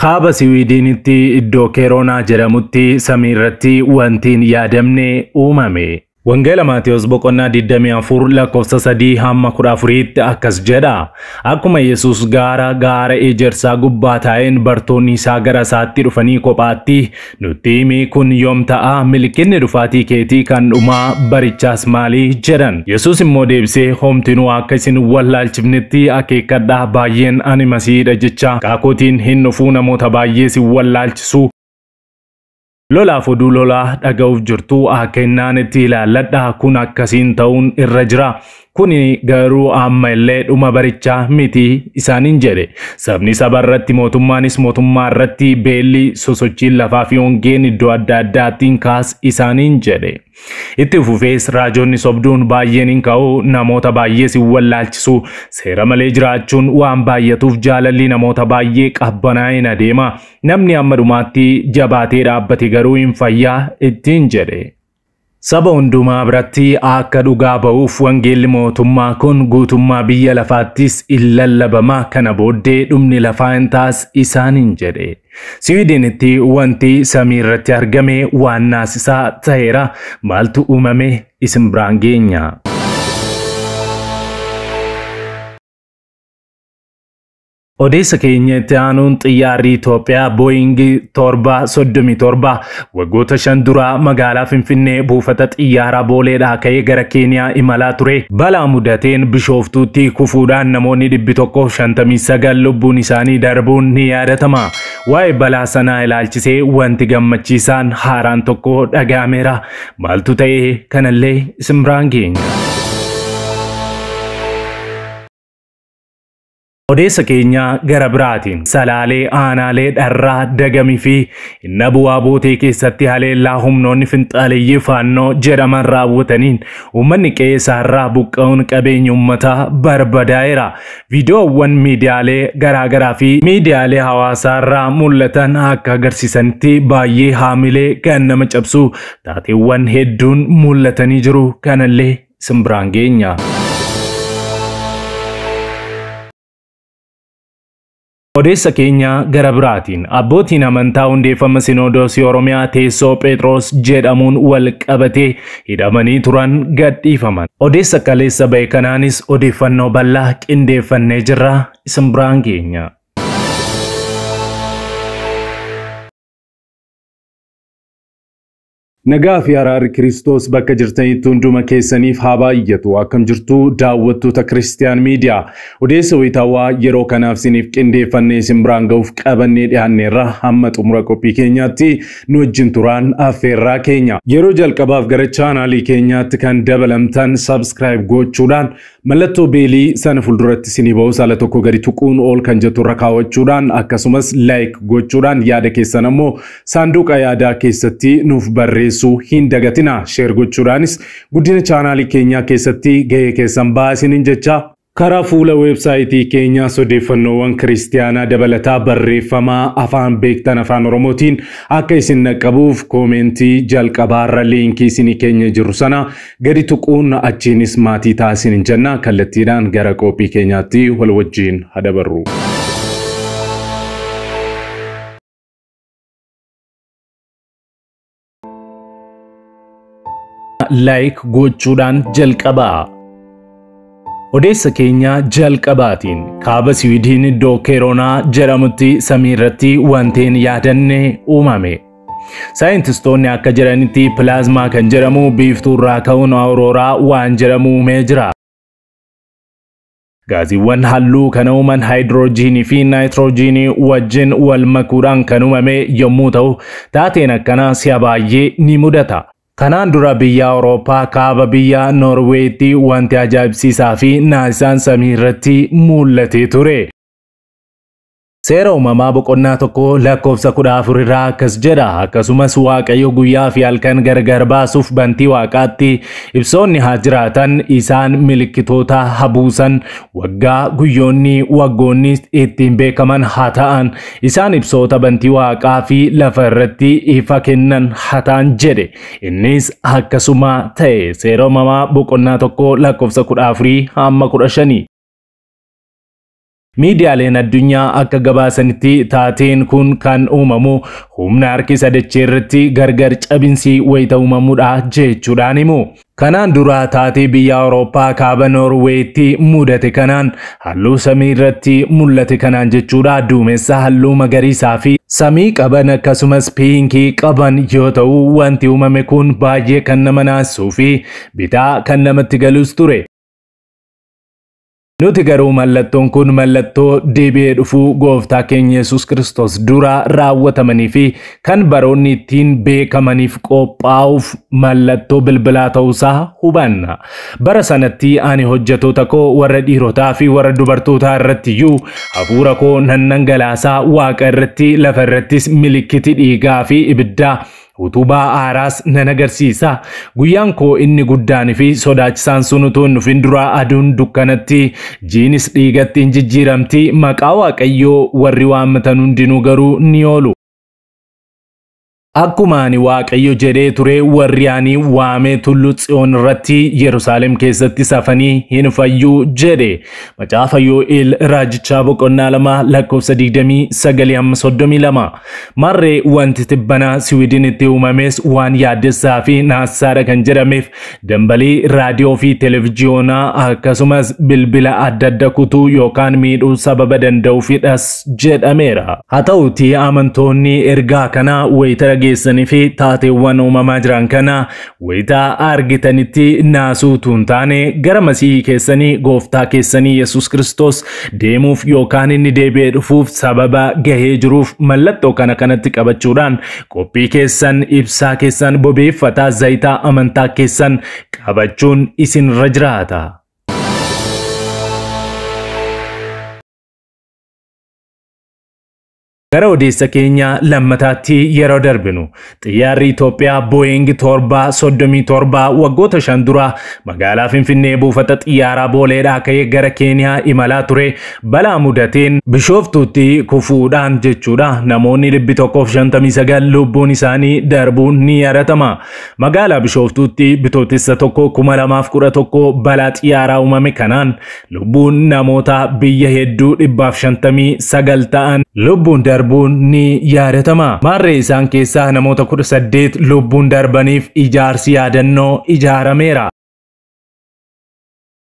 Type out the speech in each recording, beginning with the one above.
Kaaba Siwiidinitti iddoo Keeroonaa jedhamutti samii irratti wanti hin yaadamne uumame. Wangeela Maatewos boqonnaa 24 lakkoofsa 3 hamma 14tti akkas jedha. Akkuma Yesuus gaara ejersaa gubbaa taa'een bartoonni isaa gara isaatti dhufanii kophaatti nutti himi, kun yoom ta'a? Milikinni dhufaatii keetii kan dhumaa barichaas maali? Jedhan. Yesuus immoo deebisee, homtinuu akka isin wallaalchifnetti akeekkadhaa, baay'een ani Masiihidha jecha kaakootiin hin dhufuu, namoota baay'ee si wallaalchisu. Lolaaf oduu lolaa dhaga'uuf jirtu akka hinaanetti ilaalladhaa, kun akkasiin ta'uun irra jira. Kuni garuu amma illee dhuma barichaa miti isaaniin jedhe. Sabni saba irratti, mootummaanis mootummaa irratti, beelli, sosochiin lafaa fi hongeen iddoo adda addaattiin kaas isaaniin jedhe. Itti fufees raajonni sobduun baay'een hin ka'u, namoota baay'ees hin wallaalchisu. Seera malee jiraachuun waan baay'atuuf jaalalli namoota baay'ee qabbanaa'een adeema. Namni amma dhumaatti jabaatee dhaabbate garuu hin fayyaa ittiin jedhe. Saba hundumaa biratti akka dhugaa ba'uuf wangeelli mootummaa kun guutummaa biyya lafaattis in lallabama, kana booddee dhumni lafaa hin taas isaaniin jedhe. Siwiidinitti wanti samii irratti argame waan naasisaa ta'eera. Maaltu uumame isin biraan geenya? Odeessa keenya itti aanuun xiyyaarri Itoophiyaa Booying 737 waggoota 5 dura magaalaa Finfinnee buufata xiyyaaraa Booleedhaa ka'ee gara Keeniyaa imalaa ture. Balaa mudateen Bishooftuutti kufuudhaan namoonni 159 lubbuun isaanii darbuun ni yaadatama. Waa'ee balaa sanaa ilaalchisee wanti gammachiisaan haaraan tokko dhaga'ameera. Maaltu ta'e kanallee isin biraan geenya? Odeessa keenya gara biraatiin Salaalee, aanaalee Dharraa, Dagamii fi Inna Bu'aa Bootee keessatti haleellaa humnoonni finxaaleeyyii Faannoo jedhaman raawwataniin uummanni qe'ee isaarraa buqqa'uun qabeenya uummataa barbadaa'eera. Viidiyoowwan miidiyaalee garaagaraa fi miidiyaalee hawaasaarraa mul'atan akka agarsiisanitti baay'ee haamilee kan nama cabsu taateewwan hedduun mul'atanii jiru. Kanallee isin biraan geenya. Odeessa keenya gara biraatiin abbootiin amantaa hundeeffama Sinodoosii Oromiyaa teessoo Phexros jedhamuun wal qabatee hidhamanii turan gadhiifaman. Odeessa kaleessa ba'e kanaanis odeeffannoo bal'aa qindeeffannee jirra, isin biraan geenya. Nagaa fi araarri Kiristoos bakka jirtanitti hunduma keessaniif haa baay'atu. Akkam jirtu daawwattoota Kiristiyaan Miidiyaa? Odeessa wayitaawaa yeroo kanaaf isiniif qindeeffannee isin biraan ga'uuf qabannee dhiyaanneerra, hamma xumura qophii keenyaatti nu wajjin turaan affeerraa keenya. Yeroo jalqabaaf gara chaanaalii keenyaatti kan dabalamtan subscribe gochuudhaan mallattoo beelii sana fuulduratti isinii ba'u saala tokko gadi tuquun ol kan jettu irra kaawwachuudhaan, akkasumas like gochuudhaan yaada keessan ammoo saanduqa yaadaa keessatti nuuf barreessuu hin dagatina. Share gochuudhaanis guddina chaanaalii keenyaa keessatti gahee keessan ba'aa isiniin jecha. Karaa fuula weebsaayitii keenyaas odeeffannoowwan kiristiyaanaa dabalataa barreeffamaa afaan beektan afaan Oromootiin akka isin naqqabuuf koomentii jalqabaarra liinkii isinii keenya jiru sana gadi tuquun achiinis maatii ta'a isiniin jenna. Kallattiidhaan gara qophii keenyaatti wal wajjin haa dabarru. Like gochuudhaan jalqabaa. Odeessa keenya jalqabaatiin kaaba Siwiidin iddoo Keeroonaa jedhamutti samii irratti wanti hin yaadanne uumame. Saayintistoonni akka jedhanitti pilaazmaa kan jedhamu biiftuu irraa ka'uun awurooraa waan jedhamu uumee jira. Gaaziiwwan halluu kana uuman haayidiroojiinii fi naayitiroojiinii wajjin wal makuudhaan kan uumame yommuu ta'u, taateen akkanaa si'a baay'ee ni mudata. Kanaan dura biyya Awurooppaa kaaba biyya Noorweetti wanti ajaa'ibsiisaa fi naasisaan samii irratti mul'atee ture. Seera uumamaa boqonnaa 1 lakkoofsa 14 irraa akkas jedha. Akkasumas Waaqayyo guyyaa fi halkan gargar baasuuf bantii waaqaatti ibsoonni haa jiraatan, isaan milikkitoota haa buusan, waggaa guyyoonni waggoonni ittiin beekaman haa ta'an, isaan ibsoota bantii waaqaa fi lafa irratti ifa kennan haa ta'an jedhe. Innis akkasuma ta'e. Seera uumamaa boqonnaa 1 lakkoofsa 14 hamma 15. Miidiyaaleen addunyaa akka gabaasanitti taateen kun kan uumamu humna harkisa dachee irratti gargar cabinsi wayita uumamuudha jechuudhaan himu. Kanaan dura taatee biyya Awurooppaa kaaba Noorweetti mudate kanaan halluu samii irratti mul'ate kanaan jechuudha duumessa halluu magariisaa fi samii qaban akkasumas piinkii qaban yoo ta'u, wanti uumame kun baay'ee kan nama naasisuu fi bitaa kan namatti galus ture. Nuti garuu mallattoon kun mallattoo deebi'ee dhufuu gooftaa keenya Yesuus Kiristoos dura raawwatamanii fi kan baroonni ittiin beekamaniif qophaa'uuf mallattoo bilbilaa ta'uusaa hubanna. Bara sanatti ani hojjettoota koo warra dhiirotaa fi warra dubartootaa irratti iyyuu hafuura koo nan dhangalaasaa, waaqa irratti lafa irrattis milikkiti dhiigaa fi ibiddaa utubaa aaraas nan agarsiisa. Guyyaan koo inni guddaanii fi sodaachisaan sun utuu hin dhufin dura aduun dukkanatti, jiinis dhiigatti hin jijjiiramti. Maqaa Waaqayyoo warri waammatan hundinuu garuu ni oolu. Akkuma ani Waaqayyo jedhee ture, warri ani waamee tulluu Tsiyoon irratti Yerusaalem keessatti safanii hin fayyuu jedhe. Macaafa Yoo'eel raajichaa boqonnaa 2 lakkoofsa 29 hamma 32. Marree wanti tibbanaa Siwiidinitti uumames waan yaaddessaa fi naassaadha kan jedhameef dambalii raadiyoo fi televiziyoonaa akkasumas bilbila adda adda kutuu yookaan miidhuu sababa danda'uufidhas jedhameera. Haa ta'uutii amantoonni ergaa kana wayita dhageessanii fi taateewwan uumamaa jiran kana wayita argitanitti naasuutu hin taane gara Masiihii keessanii gooftaa keessanii Yesuus Kiristoos deemuuf yookaan inni deebi'ee dhufuuf sababa gahee jiruuf mallattoo kana kanatti qabachuudhaan qophii keessan ibsaa keessan bobeeffataa zayitaa amantaa keessan qabachuun isinirra jiraata. Gara odeessa keenya lammataatti yeroo darbinu, xiyyaarri Itoophiyaa Booying 737 waggoota 5 dura magaalaa Finfinnee buufata xiyyaaraa Booleedhaa ka'ee gara Keeniyaa imalaa ture balaa mudateen Bishooftuutti kufuudhaan jechuudha namoonni 159 lubbuun isaanii darbuun ni yaadatama. Magaalaa Bishooftuutti bitootessa 1 2011 balaa xiyyaaraa uumame kanaan lubbuun namoota biyya hedduu 159 ta'an lubbuun darbuun ni yaadatama. Maarree isaan keessaa namoota 18 lubbuun darbaniif ijaarsi yaadannoo ijaarameera.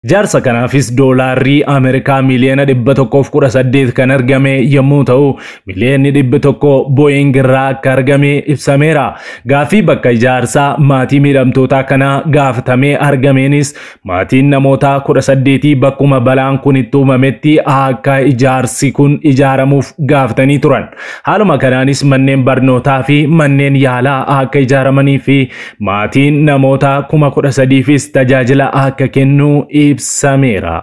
Ijaarsa kanaafis doolaarri Ameerikaa miliyoona 118 kan argame yommuu ta'u, miliyoonni 100 Booying irraa akka argame ibsameera. Gaaffii bakka ijaarsaa maatii miidhamtootaa kanaa gaafatamee argameenis maatiin namoota 18 bakkuma balaan kun itti uumametti akka ijaarsi kun ijaaramuuf gaafatanii turan. Haaluma kanaanis manneen barnootaa fi manneen yaalaa akka ijaaramanii fi maatiin namoota 13,000fis tajaajila akka kennu ibsameera.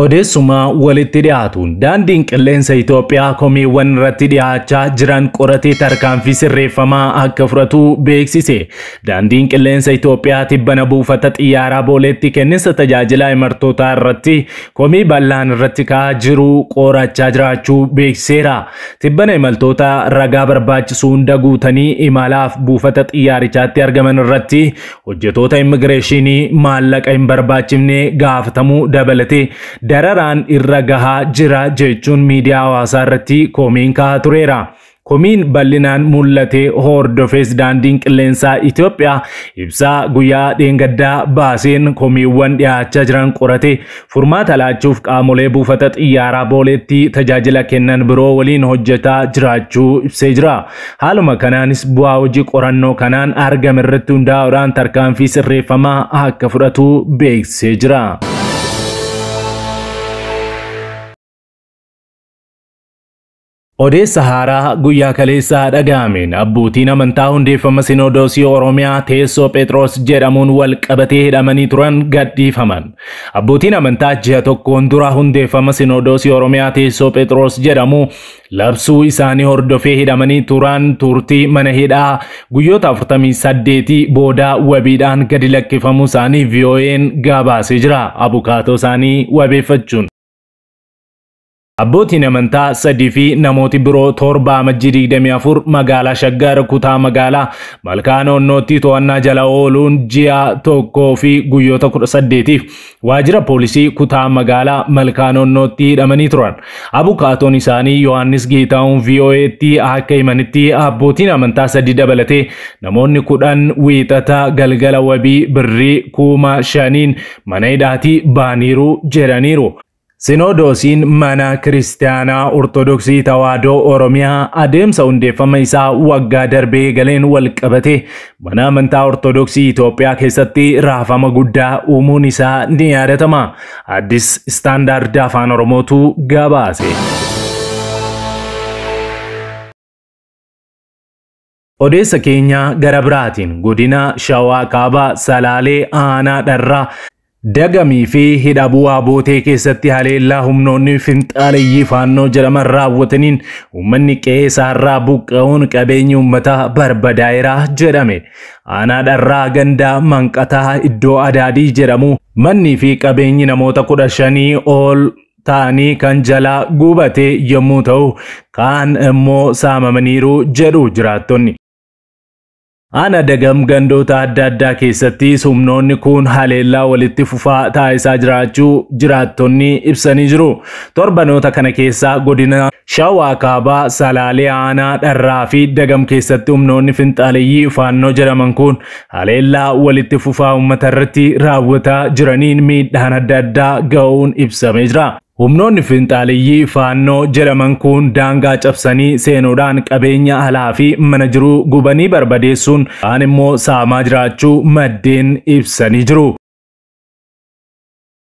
Odeessuma walitti dhiyaatuun daandiin qilleensa Itoophiyaa komiiwwan irratti dhiyaachaa jiran qoratee tarkaanfii sirreeffamaa akka fudhatu beeksise. Daandiin qilleensa Itoophiyaa tibbana buufata xiyyaaraa Booleetti kenninsa tajaajila imaltootaa irratti komii bal'aan irratti ka'aa jiru qorachaa jiraachuu beeksiseera. Tibbana imaltoota ragaa barbaachisu hunda guutanii imalaaf buufata xiyyaarichaatti argaman irratti hojjettoota immigireeshinii maallaqa hin barbaachifne gaafatamuu dabalatee dararaan irra gahaa jira jechuun miidiyaa hawaasaa irratti komiin ka'aa tureera. Komiin bal'inaan mul'ate hordofees daandiin qilleensaa Itoophiyaa ibsaa guyyaa dheengaddaa baaseen komiiwwan dhiyaachaa jiran qorate furmaata laachuuf qaamolee buufata xiyyaaraa Booleetti tajaajila kennan biroo waliin hojjetaa jiraachuu ibsee jira. Haaluma kanaanis bu'aa hojii qorannoo kanaan argame irratti hundaa'uudhaan tarkaanfii sirreeffamaa akka fudhatu beeksisee jira. Odeessa haaraa guyyaa kaleessaa dhaga'ameen abbootiin amantaa hundeeffama Sinodoosii Oromiyaa teessoo Phexros jedhamuun wal qabatee hidhamanii turan gadhiifaman. Abbootiin amantaa ji'a tokkoon dura hundeeffama Sinodoosii Oromiyaa teessoo Phexros jedhamu labsuu isaanii hordofee hidhamanii turan turtii mana hidhaa guyyoota 48 booda wabiidhaan gadi lakkifamuu isaanii VOA'n gabaasee jira. Abukaatoo isaanii wabeeffachuun. Abbootiin amantaa sadii fi namooti biroo 7 Amajjii 24 magaalaa Shaggar kutaa magaalaa Malkaa Noonnootti to'annaa jala ooluun ji'a 1 fi guyyoota 18 waajjira poolisii kutaa magaalaa Malkaa Noonnootti hidhamanii turan. Abukaatoon isaanii Yohaannis Geetahuun VOA'tti akka himanitti abbootiin amantaa sadii dabalatee namoonni 10 wiixata galgala wabii birrii 5,000 mana hidhaatii baaniiru jedhaniiru. Sinodoosiin mana kiristaanaa Ortodoksii Tawaahidoo Oromiyaa adeemsa hundeeffama isaa waggaa darbee galeen wal qabate mana amantaa Ortodoksii Itoophiyaa keessatti raafama guddaa uumuun isaa ni yaadatama. Addis Istaandaard Afaan Oromootu gabaase. Odeessa keenya gara biraatiin godina Shawaa Kaabaa Salaalee Aanaa Dharraa Dagamii fi hidha bu'aa Bootee keessatti haleellaa humnoonni finxaaleyyii Faannoo jedhaman raawwataniin uummanni qe'ee isaarraa buqqa'uun qabeenyi uummataa barbadaa'eera jedhame. Aanaa Dharraa ganda Manqataa iddoo Adaadii jedhamu manni fi qabeenyi namoota 15 ol ta'anii kan jalaa gubate yommuu ta'u kaan immoo saamamaniiru jedhu jiraattonni. Aanaa Dagam gandoota adda addaa keessatti humnoonni kun haleellaa walitti fufaa taasisaa jiraachuu jiraattonni ibsanii jiru. Torbanoota kana keessaa godina Shawaa Kaabaa Salaalee Aanaa Dharraa fi Dagam keessatti humnoonni finxaaleyyii Faannoo jedhaman kun haleellaa walitti fufaa uummata irratti raawwataa jiraniin miidhaan adda addaa ga'uun ibsamee jira. Humnoonni finxaaleyyii Faannoo jedhaman kun daangaa cabsanii seenuudhaan qabeenya alaa fi mana jiruu gubanii barbadeessuun kaan immoo saamaa jiraachuu maddeen ibsanii jiru.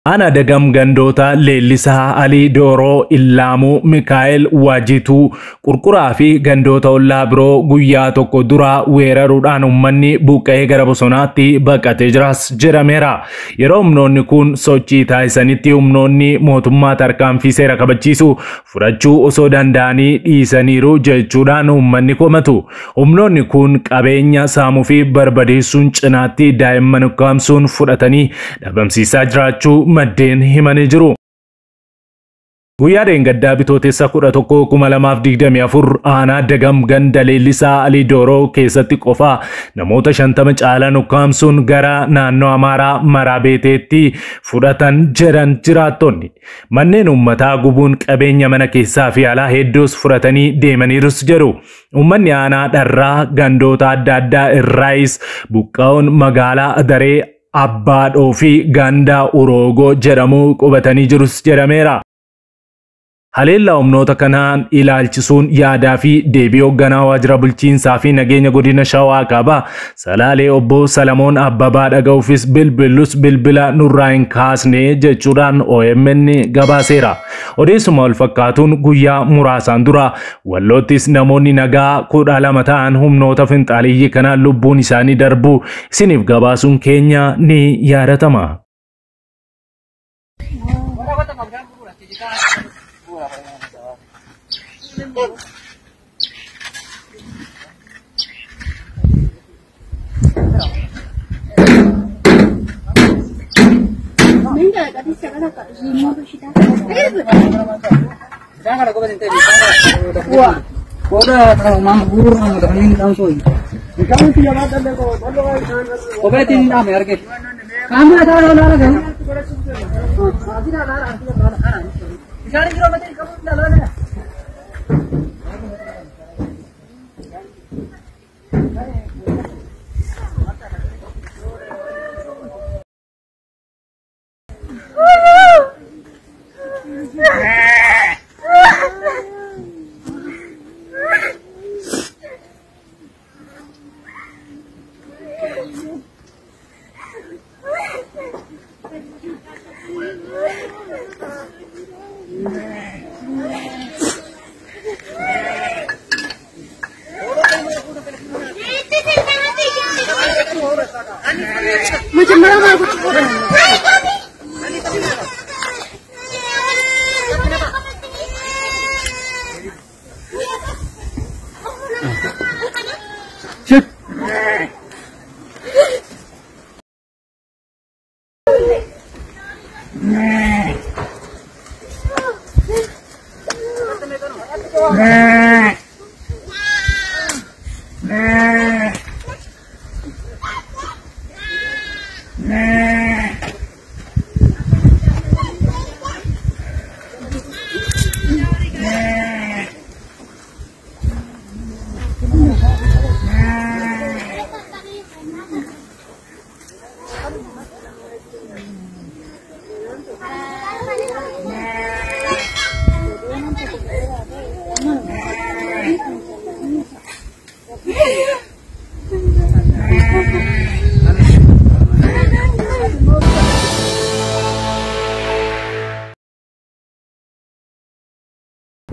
Aanaa Dagam gandoota Leellisaa Alii Dooroo, Illaamuu, Mikaa'el Waajituu, Qurquraa fi gandoota ollaa biroo guyyaa tokko dura weeraruudhaan uummanni buqqa'ee gara bosonaatti baqatee jiras jedhameera. Yeroo humnoonni kun sochii taasisanitti humnoonni mootummaa tarkaanfii seera kabachiisu fudhachuu osoo danda'anii dhiisaniiru jechuudhaan uummanni komatu. Humnoonni kun qabeenya saamuu fi barbadeessuun cinaatti daa'imman ukkaamsuun fudhatanii dhabamsiisaa jiraachuu maddeen himanii jiru. Guyyaa dheengaddaa bitootessa 11,2024 aanaa Dagam ganda Leellisaa Alii Dooroo keessatti qofaa namoota 50 caalan ukkaamsuun gara naannoo Amaaraa Maraa Beeteetti fudhatan jedhan jiraattonni. Manneen uummataa gubuun qabeenya mana keessaa fi alaa hedduus fudhatanii deemaniirus jedhu. Uummanni aanaa Dharraa gandoota adda addaa irraayis buqqa'uun magaalaa Daree Abbaadhoo fi ganda Uroogoo jedhamu qubatanii jirus jedhameera. Haleellaa humnoota kanaan ilaalchisuun yaadaa fi deebii hoogganaa waajjira bulchiinsaa fi nageenya godina Shawaa Kaabaa Salaalee obbo Salamoon Abbabaa dhaga'uufis bilbilus bilbila nurraa hin kaasne jechuudhaan OMN gabaaseera. Odeessuma wal fakkaatuun guyyaa muraasaan dura Walloottis namoonni nagaa 12 ta'an humnoota finxaaleyyii kanaan lubbuun isaanii darbu isiniif gabaasuun keenya ni yaadatama.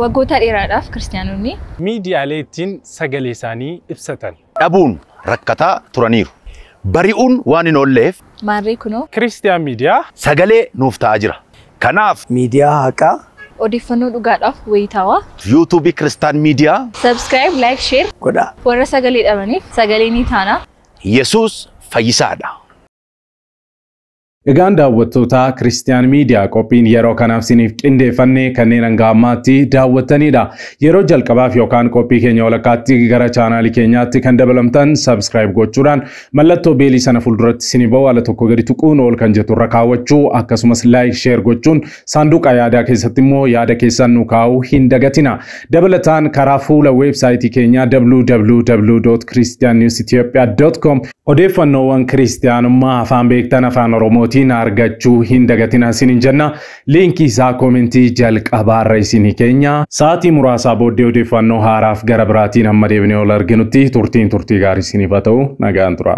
Waggoota dheeraadhaaf kiristaanonni miidiyaalee ittiin sagalee isaanii ibsatan dhabuun rakkataa turaniiru. Bari'uun waan hin oolleef maarree kunoo Kiristiyaan miidiyaa sagalee nuuf ta'aa jira. Kanaaf miidiyaa haqaa odeeffannoo dhugaadhaaf wayitaawaa yuutuubii Kiristaan miidiyaa subscribe, like, share godhaa. Warra sagalee dhabaniif sagalee ni taana. Yesuus fayyisaadha. Egaan daawwattoota Kiristiyaan Miidiyaa qophiin yeroo kanaaf isiniif qindeeffanne kanneen hanga ammaatti daawwattanidha. Yeroo jalqabaaf yookaan qophii keenya walakkaatti gara chaanaalii keenyaatti kan dabalamtan subscribe gochuudhaan mallattoo beelii sana fuulduratti isinii ba'u ala tokko gadi tuquun ol kan jettu irra kaawwachuu akkasumas like share gochuun saanduqa yaadaa keessatti immoo yaada keessan nu kaa'uu hin dagatina. Dabalataan karaa fuula weebsaayitii keenyaa www.christiannewsethiopia.com odeeffannoowwan kiristiyaanummaa afaan beektan afaan Oromootiin argachuu hin dagatina isiniin jenna. Liinkii isaa koomentii jalqabaarra isinii keenya. Sa'aatii muraasaa booddee odeeffannoo haaraaf gara biraatiin hamma deebinee ol arginutti turtiin turtii gaarii isiniif haa ta'u. Nagaan tura.